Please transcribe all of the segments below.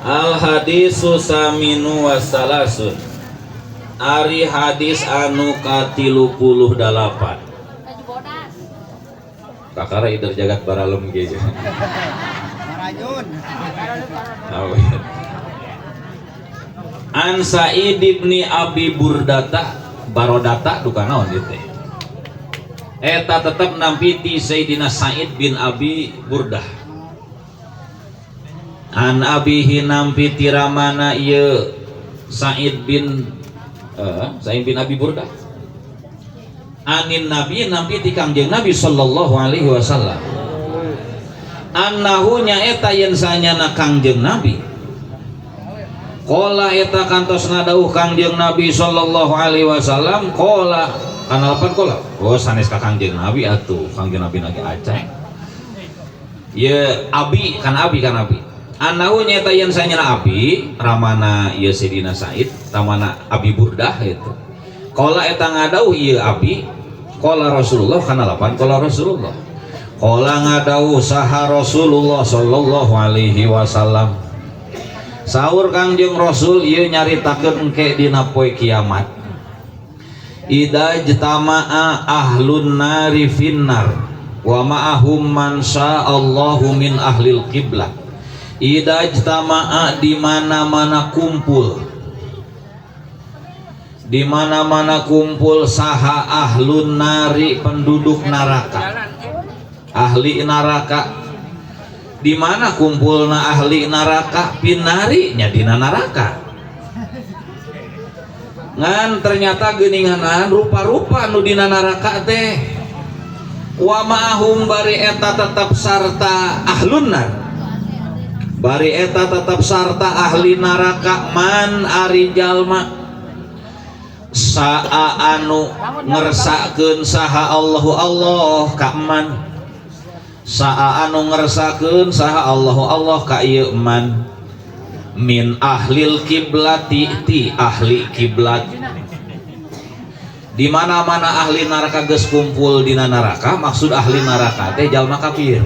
Al hadisu saminu wasalasun, ari hadis anu ka-38. Kakara ider jagat baralem ge. Marajun. Awet. An Sa'id ibni Abi Burdata, Barodata duka naon ieu teh. Eta tetep nampi ti Sayyidina Sa'id bin Abi Burdah. An abihi nampi ti ramana ieu Sa'id bin Abi Burdah. Anin Nabi nampi ti Kangjeng Nabi sallallahu alaihi wasallam. Annahu nyaeta yen sanyana Kangjeng Nabi. Qala eta kantos ngadawuh Kangjeng Nabi sallallahu alaihi wasallam, qala kana lapan qala. Oh, sanes ka Kangjeng Nabi atuh, Kangjeng Nabi lagi acan. Ye abi kan abi kan abi. Annahu nyaeta yen sanyana abi ramana ieu Sayyidina Said, ramana Abi Burdah itu. Qala eta ngadawuh ieu abi, qala Rasulullah kana lapan qala Rasulullah. Qala ngadawuh saha Rasulullah sallallahu alaihi wasallam. Saur Kangjeng Rasul ieu nyaritakeun engke dina poe kiamat. Ida jtama'a ahlun nari finnar wa ma'ahum man sya'allahu min ahlil qiblah. Ida jtama'a di mana-mana kumpul, di mana-mana kumpul saha ahlun nari penduduk neraka, ahli neraka. Di mana kumpulna ahli neraka? Finari nya dina neraka. Ngan ternyata geuninganan rupa-rupa nu dina neraka teh. Wa ma'ahum bari eta tetap sarta ahlun nar, bari eta tetap sarta ahli neraka man ari jalma saa anu ngersakeun saha Allahu Allah ka man, saa anu ngersakeun saha Allahu Allah ka ieu man min ahlil kiblati ti ahli kiblat. Di mana-mana ahli neraka geus kumpul dina neraka, maksud ahli neraka teh jalma kafir.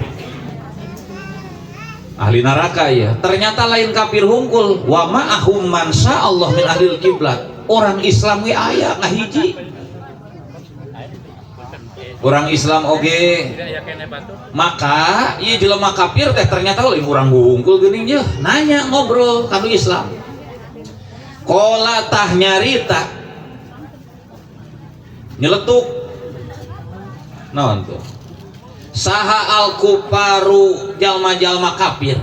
Ahli neraka ya, ternyata lain kafir hungkul, wa ma'ahum man Allah min ahlil kiblat. Orang Islam we aya ngahiji. Orang Islam oge. Maka ieu jelema kafir teh ternyata lain urang hungkul geuning ye, nanya ngobrol ka nu Islam. Qala tah nyarita nyeletuk naon tuh saha al kufaru jalma-jalma kafir,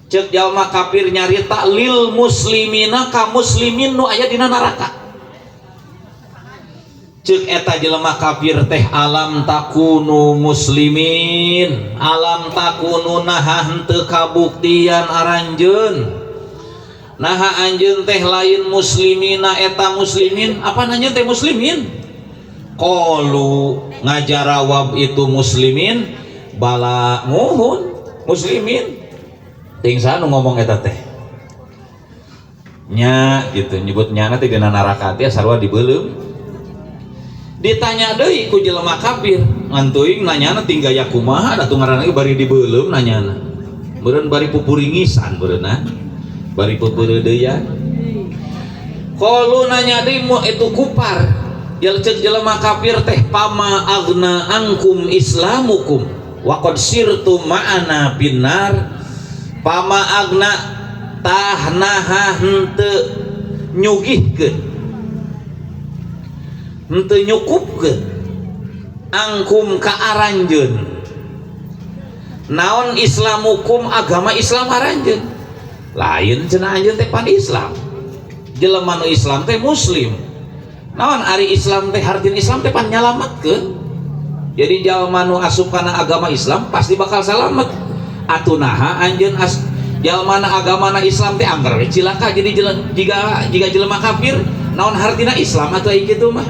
cek jalma kafir nyarita lil muslimina ka muslimin nu aya dina neraka. Cek eta jelema kafir teh, alam takunu muslimin, alam takunu naha henteu kabuktian aranjeun, naha anjeun teh lain muslimina eta muslimin, apa nanya teh muslimin? Qalu ngajarawab itu muslimin, bala muhun muslimin. Ting saha nu ngomong eta teh nya gitu, nyebut nyana teh dina neraka teh sarua dibeuleum. Ditanya deui ku jelema kafir, ngan teuing nanyana ting gaya kumaha da ngaranna ge bari dibeuleum nanyana, meureun bari pupuringisan, meureunna bari pupureudeyan. Qalu nanya deui mu itu kupar. Jel cek jelema kafir teh, pama agna angkum islamukum wa qad sirtum ma'ana binar. Pama agna tah naha henteu nyugihkeun, henteu nyukupkeun angkum ka aranjeun naon islamukum agama Islam aranjeun. Lain cenah anjeun teh pan Islam, jelema nu Islam teh muslim. Naon ari Islam teh, hartina Islam teh pan nyalametkeun. Jadi jalma nu asup kana agama Islam pasti bakal salamet. Atuh naha anjeun as jalma na agamana Islam teh angger we cilaka jadi jiga jiga jelema kafir, naon hartina Islam atuh ai kitu mah?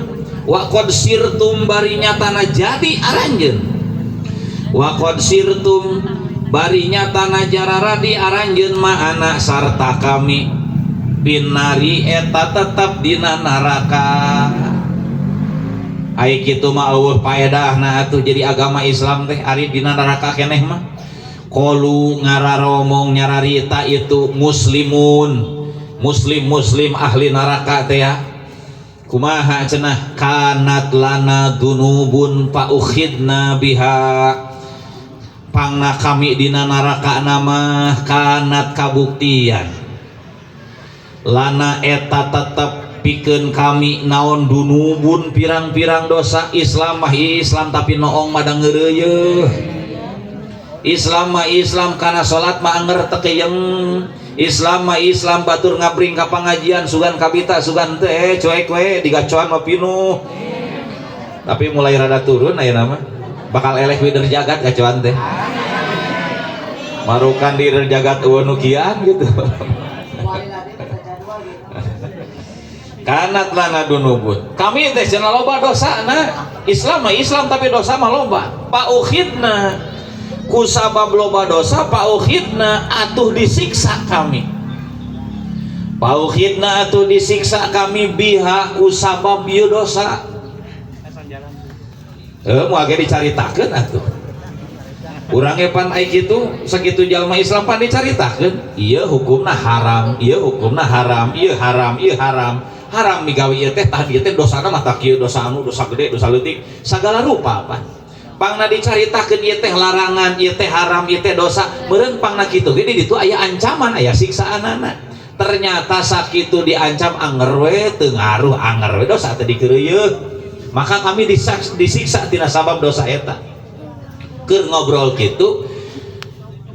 Wa qad sirtum bari nyatana jadi aranjeun, wa qad sirtum bari nyatana jararadi aranjeun ma'ana sarta kami binari eta tetap dina neraka. Ai kitu mah eueuh paedahna atuh jadi agama Islam teh ari dina neraka keneh mah. Qalu ngararomong nyararita itu muslimun muslim-muslim ahli neraka teh ya. Kumaha cenah kanat lana dunubun fa ukhidna biha. Pangna kami dina neraka nama kanat kabuktian. Lana eta tetep pikeun kami naon dunubun pirang-pirang dosa. Islam mah Islam tapi noong mah da ngeureuyeuh. Islam mah Islam kana salat mah anger teu keyeng. Islam mah Islam batur ngabring ka pangajian sugan kabita sugan teh cuek we digacoan mah pinuh. Tapi mulai rada turun ayeuna mah bakal eleh we derjagat gacoan teh. Marukan di derjagat eueuh nu kian gitu. Kanat lana dunubun. Kami teh cenah loba dosana. Islam mah Islam tapi dosa mah loba. Paukhidna kusabab loba dosa paukhidna atuh disiksa kami. Paukhidna atuh disiksa kami biha kusabab ieu dosa. Moal ge dicaritakeun atuh. Urang ge pan ai kitu sakitu jalma Islam pan dicaritakeun. Ieu hukumna haram, ieu hukumna haram, ieu haram, ieu haram. Haram migawe ieu teh tah ieu teh dosana mah tah kieu dosa anu dosa gede, dosa leutik, sagala rupa pan. Pangna dicaritakeun ieu teh larangan, ieu teh haram, ieu teh dosa. Meureun pangna kitu ge di ditu aya ancaman, aya siksaanana. Ternyata sakitu diancam anger we teu ngaruh, anger we dosa teh dikeureuyeuk. Maka kami disiksa tina sabab dosa eta. Keur ngobrol kitu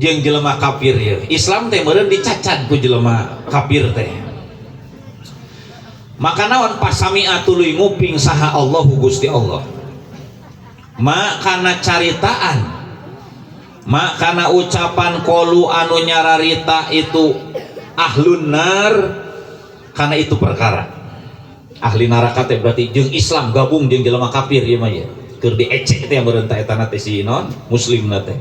jeung jelema kafir ieu. Islam teh meureun dicacat ku jelema kafir teh. Maka naon pasami'a tuluy nguping saha Allahu Gusti Allah. Ma kana caritaan, ma kana ucapan qolu anu nyararita itu ahlun nar, kana itu perkara. Ahli neraka teh berarti jeung Islam gabung jeung jelema kafir ieu mah ye. Keur diecek teh meureun ta eta teh si non muslimna teh.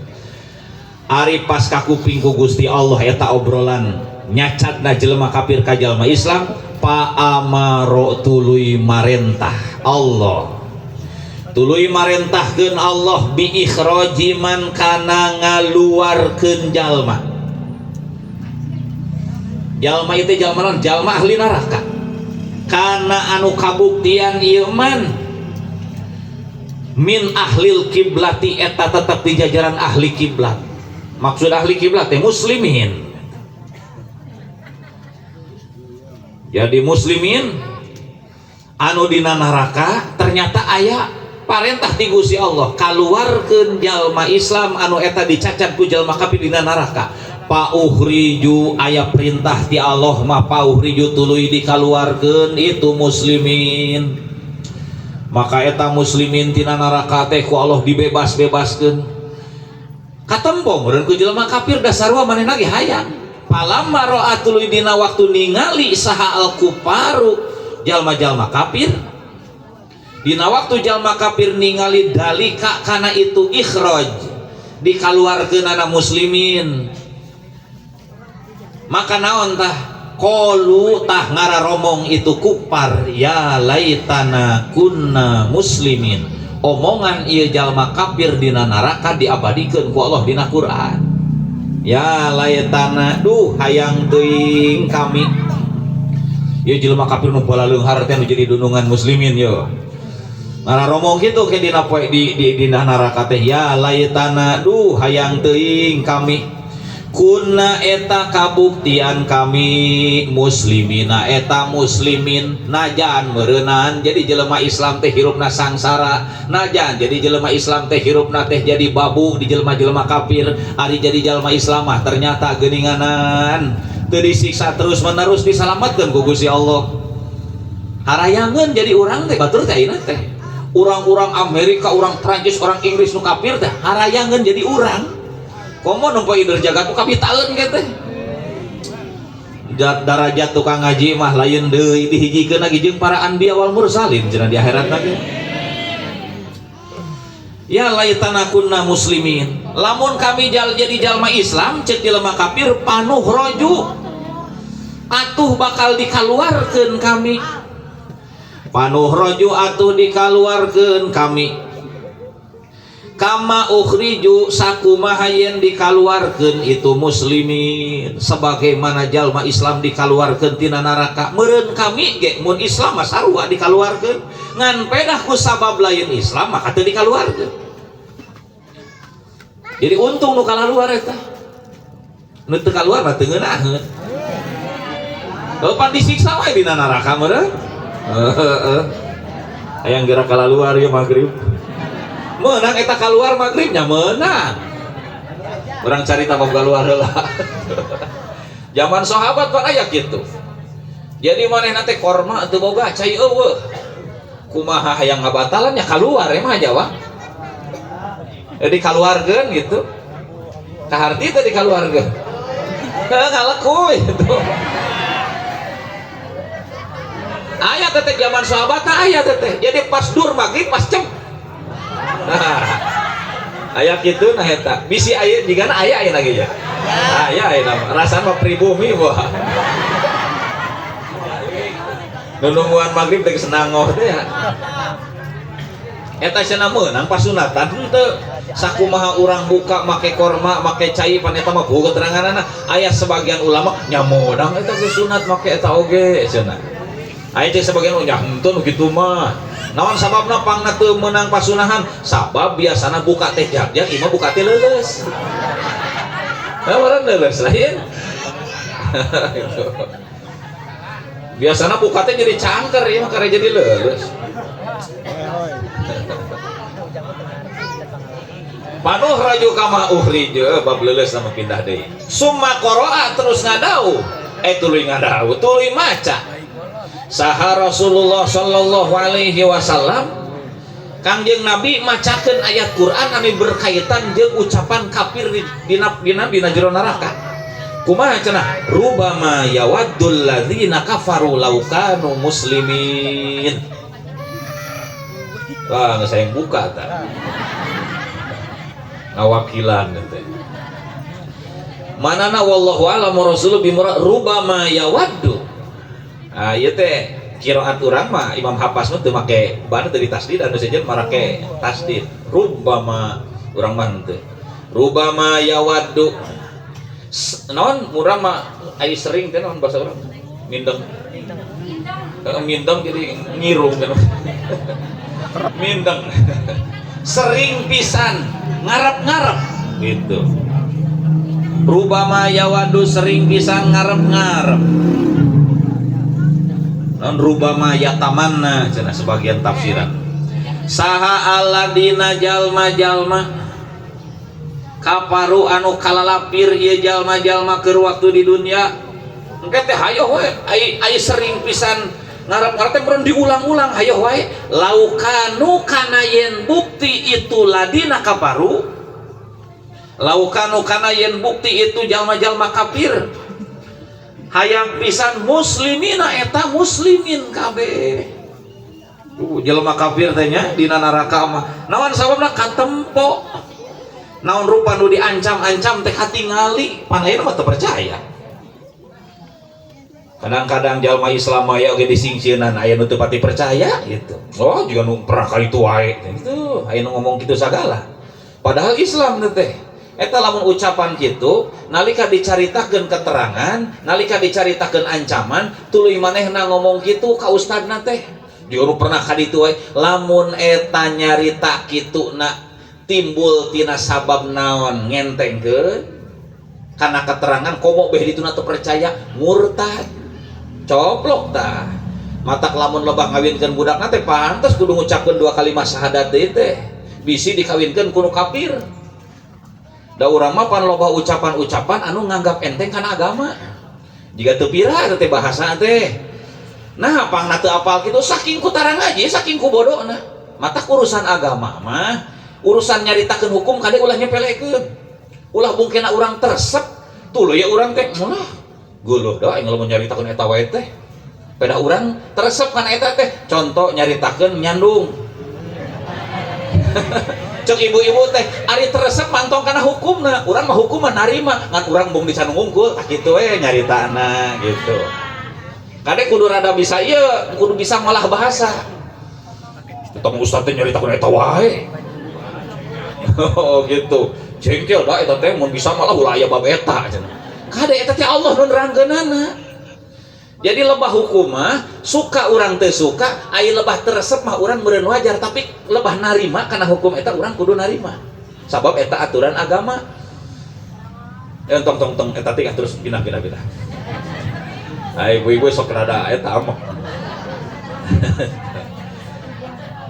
Ari pas kakuping ku Gusti Allah eta obrolan nyacatna jelema kafir ka jelema Islam, pa amaro tuluy marentah Allah. Tuluy marentahkeun Allah bi ikhraji man kana ngaluarkeun jalma. Jalma itu jalma naon? Jalma ahli neraka. Kana anu kabuktian ieu man min ahlil kiblati eta tetep di jajaran ahli kiblat. Maksud ahli kiblat teh muslimin. Jadi muslimin anu dina neraka ternyata aya parentah ti Gusti Allah kaluarkeun jalma Islam anu eta dicacat ku jalma kafir dina neraka. Pauhriju aya perintah ti Allah mah pauhriju tuluy dikaluarkeun itu muslimin. Maka eta muslimin tina neraka teh ku Allah dibebas-bebaskeun. Katempo meureun ku jelema kafir da sarua manehna ge hayang. Palamma ra'a tuluy dina waktu ningali saha al-kufaru jalma-jalma kafir. Dina waktu jalma kafir ningali dalika kana itu ikhraj dikaluarkeunana muslimin. Maka naon tah qalu tah ngararomong itu kupar ya laitana kunna muslimin. Omongan ieu jalma kafir dina neraka diabadikeun ku Allah dina Quran. Ya laitana duh hayang teuing kami. Ieu jelema kafir nu balaleunghar teh nu jadi dunungan muslimin yo. Ngararomong kitu ke dina poe di dina neraka teh ya laitana duh hayang teuing kami. Kuna eta kabuktian kami muslimina eta muslimin najan meureunan jadi jelema Islam teh hirupna sangsara, najan jadi jelema Islam teh hirupna teh jadi babu di jelema-jelema kafir. Ari jadi jelema Islam mah ternyata geuninganan teu disiksa terus menerus disalametkeun ku Gusti Allah. Harayangeun jadi urang teh batur teh ayeuna teh urang-urang Amerika, urang Prancis, urang Inggris nu kafir teh harayangeun jadi urang. Komo nempo ider jagat ku kapitaeun ge teh. Darajat tukang ngaji mah lain deui dihijikeun lagi jeung para anbiya wal mursalin cenah di akhirat lagi. Ya laitana kunna muslimin. Lamun kami jadi jalma Islam cek jelema kafir panuh roju atuh bakal dikaluarkeun kami. Panuh roju atuh dikaluarkeun kami. Kama ukhriju sakumaha yen dikaluarkeun itu muslimin, sebagaimana jalma Islam dikaluarkeun tina neraka. Meureun kami ge mun Islam mah sarua dikaluarkeun, ngan pedah ku sabab lain Islam maka teu dikaluarkeun. Jadi untung nu kalaluar eta, nu teu kaluar mah teu ngeunaheun. Pan disiksa wae dina neraka meureun. Heeh. Hayang geura kalaluar ya maghrib. Meunang eta kaluar maghribnya meunang. Urang carita bab kaluar heula. Zaman sahabat pan aya kitu. Jadi manehna teh korma teu boga cai eueuh. Kumaha hayang ngabatalan ya kaluar ya mah Jawa. Jadi kaluarkeun gitu. Kaharti teh dikaluarkeun. Heuh ngaleku gitu. Aya teh zaman sahabat aya teh. Jadi pas dur maghrib pas cem. Nah, aya kitu nah eta. Bisi aya jigana aya aya lagi ya. Aya aya mah. Rasana mah pribumi wah. Nungguan maghrib teh senangoh teh ya. Eta cenah meunang pasunatan henteu. Sakumaha urang buka make korma, make cai pan eta mah boga keteranganana. Aya sebagian ulama nya modang eta ge sunat make eta oge cenah. Aya cek sebagian nya henteu nu kitu mah. Naon sababna pangna teu meunang pasunahan? Sabab biasana buka teh jag-jag, ieu mah buka teh leuleus. Nah, urang leuleus lain. Biasana buka teh jadi cangker, ieu mah kare jadi leuleus. Panuh raju kama ukhrij, bab leuleus sama pindah deui. Summa qara'a terus ngadau. Tuluy ngadau, tuluy maca. Saha Rasulullah sallallahu alaihi wasallam Kangjeng Nabi macakeun ayat Quran anu berkaitan jeung ucapan kafir di dina dina dina jero neraka. Kumaha cenah? Rubama yawaddul ladzina kafaru law kanu muslimin. Wah, geus hayang buka tah. Ngawakilan teh. Manana wallahu a'lam rasul bimura rubama yawaddu. Ah ieu teh qiraat urang mah Imam Hafs mah teu make bana teu ditasdid anu sejen marake tasdid. Rubama urang mah henteu. Rubama yawaddu. Naon urang mah ai sering teh naon bahasa urang? Mindeng. Mindeng jadi ngirung kan. Mindeng. Sering pisan ngarep-ngarep gitu. Rubama yawaddu sering pisan ngarep-ngarep. Non rubama yatamanna cenah sebagian tafsiran. Saha alladina jalma-jalma kaparu anu kalalapir ieu jalma-jalma keur waktu di dunia. Engke teh hayoh we ai sering pisan ngarep-ngarep teh meureun diulang-ulang hayoh wae. Laukanu kana yen bukti itu ladina kaparu, laukanu kana yen bukti itu jalma-jalma kafir hayang pisan muslimina eta muslimin kabeh. Jelema kafir teh nya dina neraka mah. Naon sababna katempo. Naon rupa nu diancam-ancam teh katingali, pan ayeuna mah teu percaya. Kadang-kadang jalma Islam aya oge disingsieunan aya nu teu pati percaya gitu. Oh, jiga nu pernah ka ditu wae gitu. Aya nu ngomong kitu sagala. Padahal Islam teh eta lamun ucapan kitu nalika dicaritakeun keterangan, nalika dicaritakeun ancaman, tuluy manehna ngomong kitu ka ustadna teh. Dia nu pernah ka ditu wae. Lamun eta nyarita kitu na timbul tina sabab naon ngentengkeun kana keterangan komo beh dituna teu percaya murtad. Coplok tah. Matak lamun lebah ngawinkeun budakna teh pantes kudu ngucapkeun dua kalimat syahadat deui teh. Bisi dikawinkeun ku nu kafir. Da urang mah pan loba ucapan-ucapan anu nganggap enteng kana agama. Jiga teu pira eta teh bahasa teh. Nah, pangna teu apal kitu saking ku tarang ngaji, saking ku bodona. Matak urusan agama mah urusan nyaritakeun hukum kade ulah nyepelekeun. Ulah bungkena urang tersep, tuluy ya urang teh ulah geuleuh da aing lamun nyaritakeun eta wae teh. Pedah urang teresep kana eta teh. Contoh nyaritakeun nyandung. Cek ibu-ibu teh ari teresep mantong kana hukumna, urang mah hukum mah narima, ngan urang bung dicanung unggul, tah kitu we nyaritana gitu. Kade kudu rada bisa ieu, kudu bisa ngolah bahasa. Tong ustad teh nyaritakeun eta wae. Oh gitu. Jengkel da eta teh mun bisa malah ulah aya bab eta cenah. Kade eta teh Allah nu nerangkeunana. Jadi lebah hukum mah suka urang teu suka, ai lebah teresep mah urang meureun wajar, tapi lebah narima kana hukum eta urang kudu narima. Sabab eta aturan agama. Tong tong tong eta teh terus pindah pindah pindah. Ai ibu-ibu sok rada eta mah.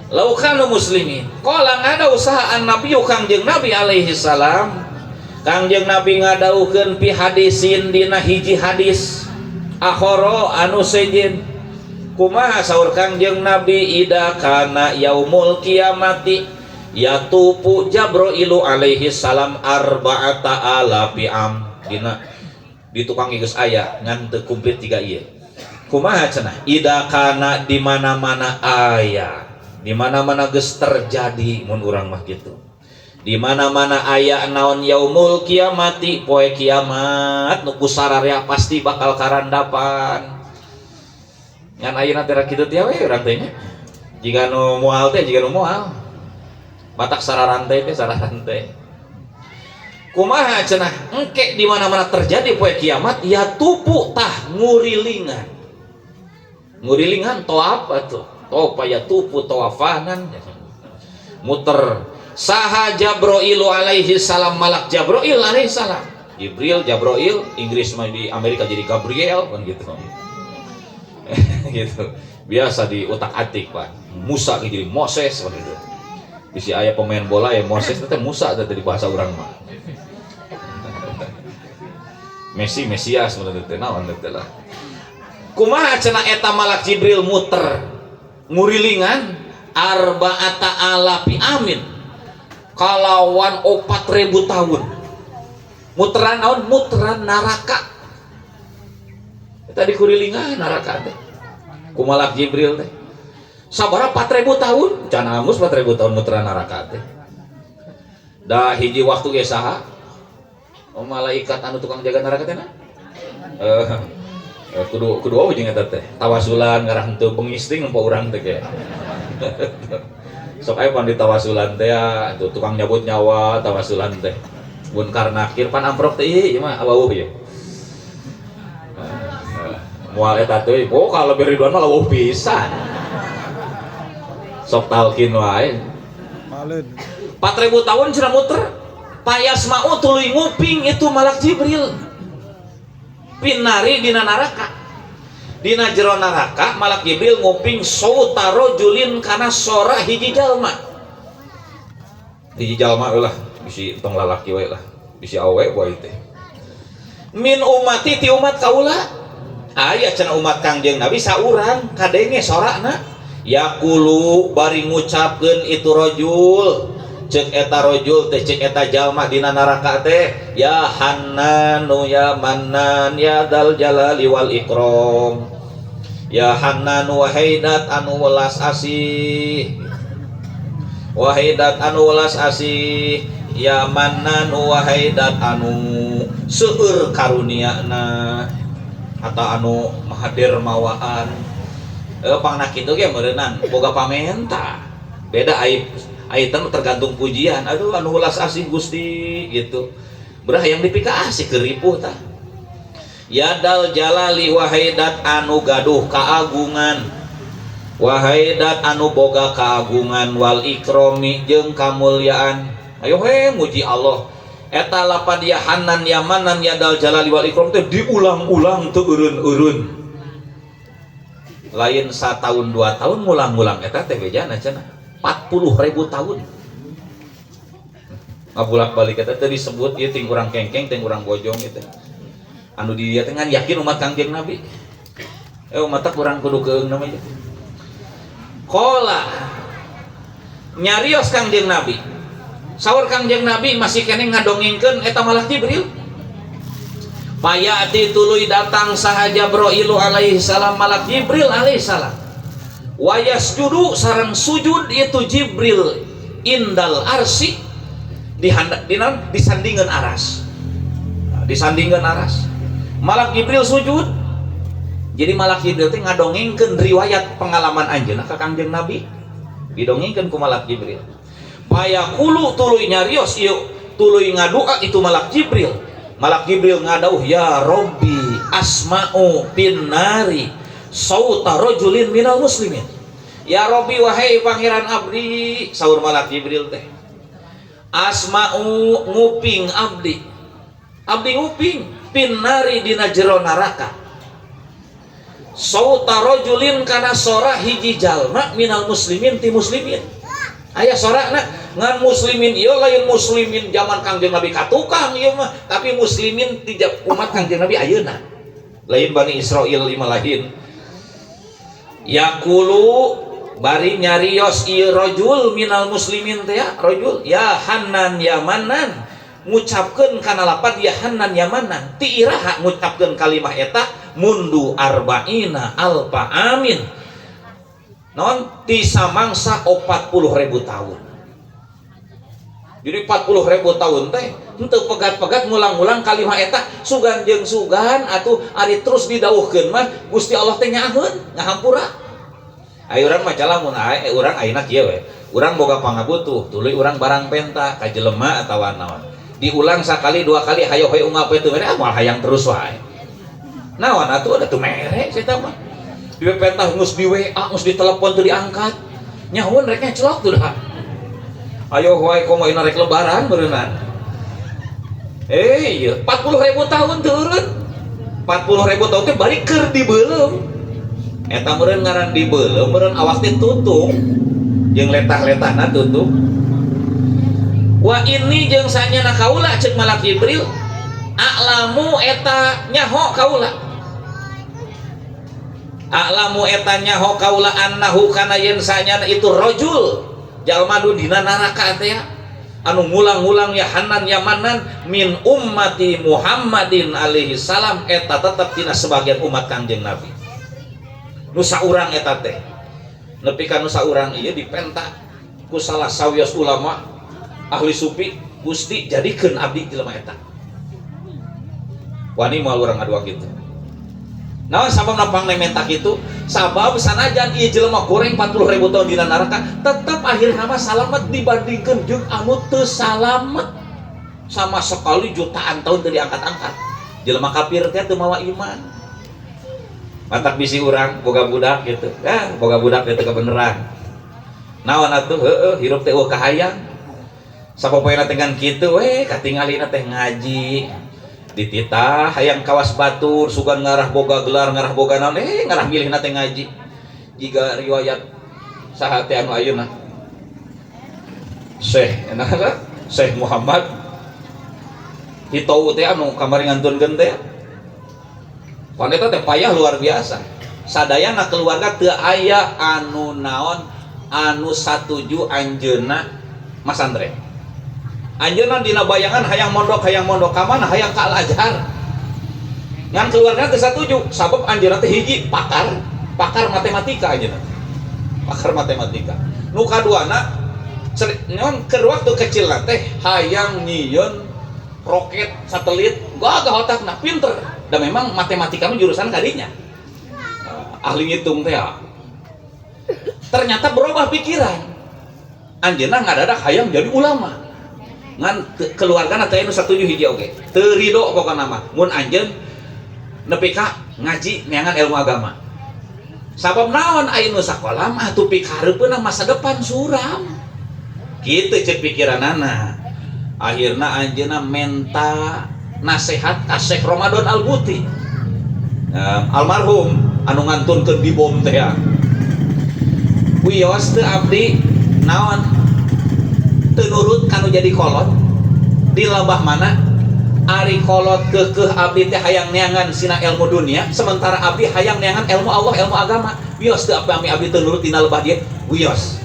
Laukanu muslimin. Qala ngada usaha an nabiyyu Kangjeng Nabi alaihi salam. Kangjeng Nabi ngadaukeun pi hadisin dina hiji hadis. Akhara anu sejen. Kumaha saur Kangjeng Nabi ida kana yaumul kiamati yatufu Jabrailu alaihi salam arba'ata alafi am. Dina di tukang geus aya ngan teu komplit tiga ieu. Kumaha cenah? Ida kana di mana-mana aya. Di mana-mana geus terjadi mun urang mah kitu. Di mana-mana aya naon yaumul kiamati poe kiamat nu kusararea pasti bakal karandapan. Ngan ayeuna teh kitu teh we urang teh nya. Jiga nu moal teh jiga nu moal. Batak sararante teh sararante. Kumaha cenah engke di mana-mana terjadi poe kiamat ya tupu tah ngurilingan. Ngurilingan toap atuh. Topa ya tupu tawafanan muter saha Jabrailu alaihi salam malak Jabrail alaihi salam Jibril Jabrail Inggris mah di Amerika jadi Gabriel kan gitu. Gitu biasa di utak-atik Pak Musa jadi Moses kan gitu. Bisi aya pemain bola ya Moses teh Musa teh di bahasa urang mah. Messi Mesias mun teh naon teh lah. Kumaha cenah eta malak Jibril muter ngurilingan arba'ata alafi amin kalawan 4000 tahun muteran naon muteran neraka tadi kurilingan neraka teh kumalak Jibril teh sabaraha 4000 tahun can angus 4000 tahun muteran neraka teh da hiji waktu ge saha oh, malaikat anu tukang jaga neraka teh na kudu kudu eueuh jeung eta teh tawasulan ngarah henteu pengisting nempo urang teh ge sok aya pan ditawasulan teh ya tuh tukang nyabut nyawa tawasulan teh mun karnakir pan amprok teh ieu mah awauh ye moal eta teh oh kalau lebih Ridwan mah lawuh pisan sok talkin wae 4000 tahun cenah muter payasma'u tuluy nguping itu malak Jibril pinari dina neraka dina jero neraka malak Jibril nguping sauta rajulin kana sora hiji jalma lah bisi tong lalaki wae lah bisi awe wae teh min umati ti umat kaula aya cenah umat Kangjeng Nabi saurang kadenge sorana yaqulu bari ngucapkeun itu rajul cek eta rajul teh cek eta jalma dina neraka teh ya Hannanu ya Mannan ya Dzal Jalali wal Ikram ya Hannanu wahaidat anu welas asih wahaidat anu welas asih ya Mannanu wahaidat anu seueur karuniana atau anu maha dermawaan pangna kitu ge meureunang boga pamenta beda aib aitan tergantung pujian aduh anu welas asih Gusti gitu berah yang dipika asih keripuh tah yadal jalali wahaidat anu gaduh keagungan wahaidat anu boga keagungan wal ikromi jeung kamulyaan ayo he muji Allah eta lapad ya Hanan ya Manan yadal jalali wal ikrom teh diulang-ulang teu eureun-eureun lain satahun 2 tahun ngulang-ngulang eta teh bejana cenah 40.000 tahun ngabulak-balik eta teh disebut ieu ting urang kengkeng ting urang bojong gitu anu di dieu teh ngan yakin umat Kangjeng Nabi umat kurang kudu keung namanya qala nyarios Kangjeng Nabi saur Kangjeng Nabi masih keneh ngadongengkeun eta malak Jibril payati tuluy datang saha Jabrailu alaihi salam malak Jibril alaihi salam wayasjudu sareng sujud itu Jibril indal arsi disandingan aras disandingan aras malak Jibril sujud. Jadi malak Jibril teh ngadongengkeun riwayat pengalaman anjeunna ka Kangjeng Nabi didongengkeun ku malak Jibril. Fayaqulu tuluy nyarios ieu, tuluy ngadua itu Malak Jibril. Malak Jibril ngadauh, "Ya Robbi, asma'u finnari sauta rajulin minal muslimin." "Ya Robbi, wahai Pangeran abdi," saur Malak Jibril teh, "asma'u nguping abdi, abdi nguping, finnari dina jero neraka, sauta rajulin kana sora hiji jalma, minal muslimin ti muslimin." Aya sorana ngan muslimin ieu lain muslimin zaman Kangjeng Nabi katukang ieu mah, tapi muslimin ti umat Kangjeng Nabi ayeuna, lain Bani Israil lima lain. Yaqulu bari nyarios ieu rajul minal muslimin teh ya, rajul, "Ya Hannan ya Mannan," ngucapkeun kana lapad "Ya Hannan ya Mannan." Ti iraha ngucapkeun kalimah eta? Mundu arba'ina alfa amin, non ti samangsa 40.000 tahun. Jadi 40.000 tahun teh henteu pegat-pegat ngulang-ngulang kalimah eta. Sugan jeung sugan atuh ari terus didawuhkeun mah Gusti Allah teh nyaaheun, ngahampura. Ayo urang mah lamun aya urang ayeuna kieu we, urang boga pangabutuh, tuluy urang barang penta ka jelema atawa naon, diulang sakali dua kali, hayo hayo unggal poe teu mere, ah moal hayang terus wae. Naon atuh, da teu mere eta mah. Di pentah geus di WA, geus di telepon teu diangkat, nyahoan rek ngecelok tuh dah. Ayo wae, komo ayeuna rek lebaran beureunan. Eh iya, 40.000 tahun teu eureun. 40.000 tahun teh bari keur dibeuleum. Eta meureun ngaran dibeuleum, meureun awak teh tutung jeung letah-letahna tutung. "Wa inni jeung sanyana kaula," ceuk Malak Jibril, "a'lamu eta nyaho kaula, a'lamu eta nyaho kaula, annahu kana yen sanyana itu rajul jalma nu dina neraka teh ya, anu ngulang-ngulang 'Ya Hannan ya Mannan' min ummati Muhammadin alaihi salam," eta tetep tina sebagian umat Kangjeng Nabi nu saurang eta teh. Nepi ka nu saurang ieu dipenta ku salah sawios ulama ahli sufi, "Gusti, jadikeun abdi jelema eta." Wani moal urang ngadua kitu? Naon sababna pang menta kitu? Sabab sanajan ieu jelema goreng 40.000 tahun dina neraka, tetep akhirna mah salamet dibandingkeun jeung anu teu salamet sama sekali jutaan tahun teu diangkat-angkat. Jelema kafir teh teu mawa iman. Matak bisi urang boga budak gitu. Ya, boga budak teh teu kebeneran. Naon atuh, heueuh hirup teh euweuh kahayang. Sapopoena teh ngan kitu we katingalina teh ngaji dititah hayang kawas batur, sugan ngarah boga gelar, ngarah boga naon, eh ngarah milihna teh ngaji. Jika riwayat saha teh anu ayeuna Syekh enak Syekh Muhammad Hitou teh anu kamari ngantunkeun teh. Pan eta teh payah luar biasa. Sadayana keluarga teu aya anu naon anu satuju anjeunna masantren. Anjeunna dina bayangan hayang mondok, hayang mondok ka mana? Hayang ka Al Azhar. Ngan keluarga teu satuju, sabab anjeunna teh hiji pakar, pakar matematika anjeunna. Pakar matematika. Nu kaduana nyon keur waktu kecil teh hayang nyieun roket, satelit, gagah otakna, pinter. Dan memang matematika mah jurusan kadinya. Ahli ngitung teh ya. Ternyata berubah pikiran. Anjeunna ngadadak hayang jadi ulama. Ngan keluarga teh anu satuju hiji oge. Teu rido pokona mah mun anjeun nepi ka ngaji neangan ilmu agama. Sabab naon? Aya nu sakola mah atuh pikareupeuna masa depan suram. Kitu ceuk pikiranana. Akhirna anjeunna menta nasihat ka Syekh Ramadan Al-Buti. Nah, almarhum anu ngantunkeun di bom teh ya. "Wios teu abdi naon teu nurut kanu jadi kolot di lebah mana? Ari kolot keukeuh abdi teh hayang neangan sina ilmu dunia, sementara abdi hayang neangan ilmu Allah, ilmu agama. Wios teu abdi abdi teu nurut dina lebah dia?" Wios.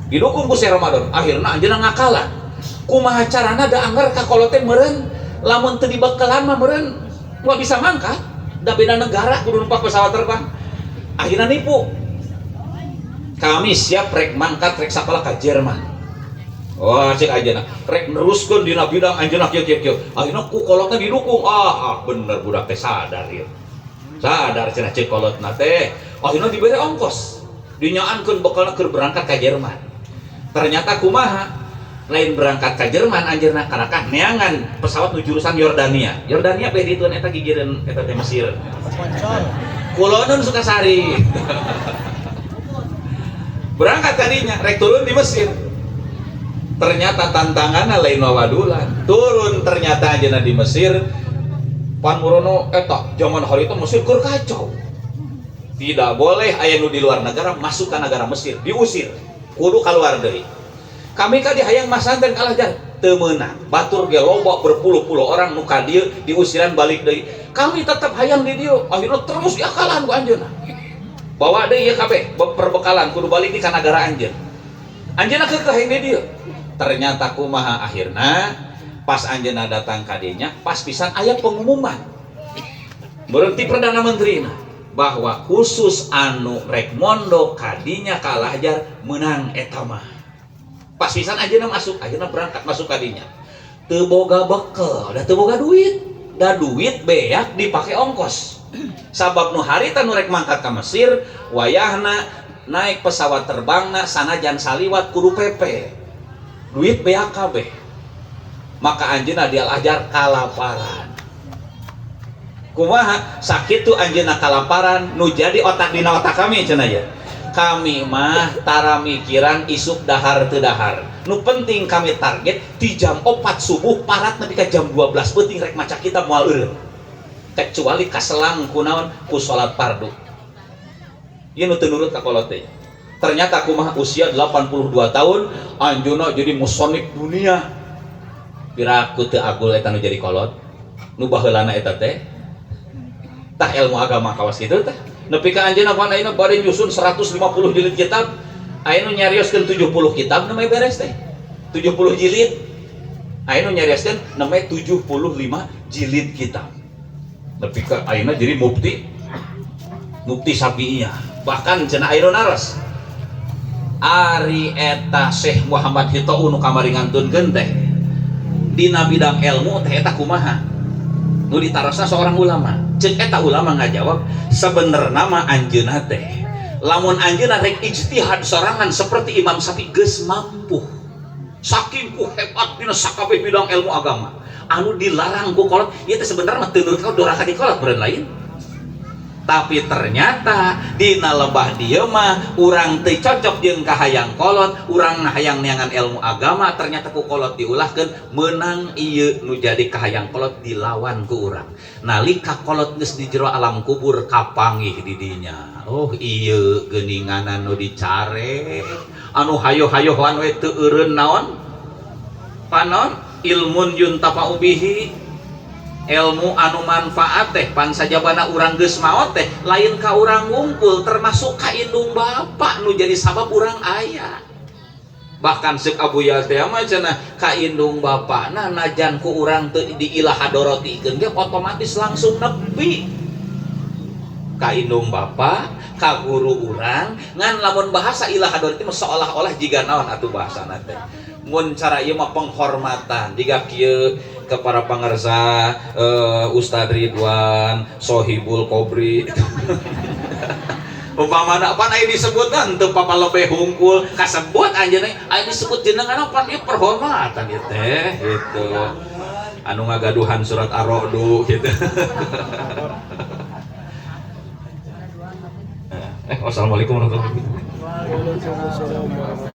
Didukung ku Syekh Ramadan. Akhirna anjeunna ngakalan kumaha carana, da anggar ka kolot teh meureun lamun teu dibekelan mah meureun moal bisa mangkat, da beda negara kudu numpak pesawat terbang. Akhirna nipu, "Kami siap rek mangkat, rek sakola ka Jerman." Wah, cek aja rek neruskeun dina bidang anjeunna kieu kieu kieu. Akhirna ku kolotna didukung. Ah, ah bener budak teh sadar ieu. Sadar cenah cek kolotna teh. Akhirna dibere ongkos. Dinyaankeun bekalna keur berangkat ka Jerman. Ternyata kumaha, lain berangkat ke Jerman anjeunna, karakah neangan pesawat nu jurusan Yordania. Yordania beh dituan eta gigireun eta teh Mesir. Kuloneun Sukasari. Berangkat tadinya rek turun di Mesir. Ternyata tantanganna lain wawadulan. Turun ternyata anjeunna di Mesir. Pan murono eta zaman harita Mesir keur kacau. Tidak boleh aya nu di luar negara masuk ke negara Mesir, diusir. Kudu keluar deui. Kami ka hayang masantren kalah jar teu meunang. Batur ge loba berpuluh-puluh orang nu ka dieu diusiran balik deui. Kami tetap hayang di dieu. Akhirna terus diakalan ku anjeunna. Bawa deui ieu kabeh perbekalan kudu balik di ka nagara anjeun. Anjeunna keukeuh hayang di dieu. Ternyata kumaha akhirna pas anjeunna datang ka dinya pas pisan aya pengumuman. Berhenti Perdana Menteri bahwa khusus anu rek mondok kadinya kalah jar menang eta mah. Pas pisan anjeunna masuk, anjeunna berangkat masuk kadinya. Teu boga bekel, da teu boga duit. Da duit beak dipake ongkos. Sabab nu harita nu rek mangkat ka Mesir, wayahna naik pesawat terbangna sanajan saliwat kudu PP. Duit beak kabeh. Maka anjeunna di Al-Azhar kalaparan. Kumaha sakitu anjeunna kalaparan nu jadi otak dina otak kami cenah ya. Kami mah tara mikiran isuk dahar teu dahar. Nu penting kami target di jam 4 subuh parat nepi ka jam 12 peuting rek maca kitab moal eureun. Kecuali kaselang ku naon ku salat fardu. Ieu nu teu nurut ka kolot teh. Ternyata kumaha usia 82 tahun anjeunna jadi musonif dunia. Piraku teu agul eta nu jadi kolot. Nu baheulana eta teh. Tah ilmu agama kawas kitu tah. Nepi ka anjeunna pan ayeuna bade nyusun 150 jilid kitab, aya nu nyarioskeun 70 kitab namanya beres teh. 70 jilid. Aya nu nyarioskeun namanya 75 jilid kitab. Nepi ka ayeuna jadi mufti, mufti Syafi'iyah. Bahkan cenah aya nu naros. Ari eta Syekh Muhammad Hitou nu kamari ngantunkeun teh dina bidang ilmu teh eta kumaha? Nu ditarosna seorang ulama. Cek eta ulama ngajawab sebenarna mah anjeunna teh lamun anjeunna rek ijtihad sorangan seperti Imam Syafi'i geus mampu. Saking ku hebat dina sakabeh bidang ilmu agama. Anu dilarang ku kolot ieu teh sebenarnya mah teu nurut ka doraka di kolot beureun lain. Tapi ternyata dina lebah dieu mah urang teu cocok jeung kahayang kolot, urang hayang neangan ilmu agama ternyata ku kolot diulahkeun meunang ieu nu jadi kahayang kolot dilawan ku urang. Nalika kolot geus di jero alam kubur kapanggih di dinya. Oh ieu geuninganan nu dicare anu hayo-hayohan we teu eureun naon? Panon ilmun yuntafa'u bihi. Ilmu anu manfaat teh pan sajabana urang geus maot teh lain ka urang wungkul termasuk ka indung bapak nu jadi sabab urang aya. Bahkan seuk Abu Yal teh mah cenah ka indung bapakna najan ku urang teu diilahadorotikeun ge otomatis langsung nepi ka indung bapak, ka guru urang. Ngan lamun bahasa ilahadoroti mah seolah-olah jiga naon atuh bahasana teh. Mun cara ieu mah penghormatan jiga kieu ke para pangersa, Ustadz Ridwan, Sohibul Kobri. Umpamana pan aya disebutkan teu papalebeh hungkul kasebut anjeunna aya disebut jenengan pan ieu perhormatan ieu teh gitu. Anu ngagaduhan surat Ar-Ra'du gitu. Wassalamualaikum warahmatullahi wabarakatuh. Waalaikumsalam.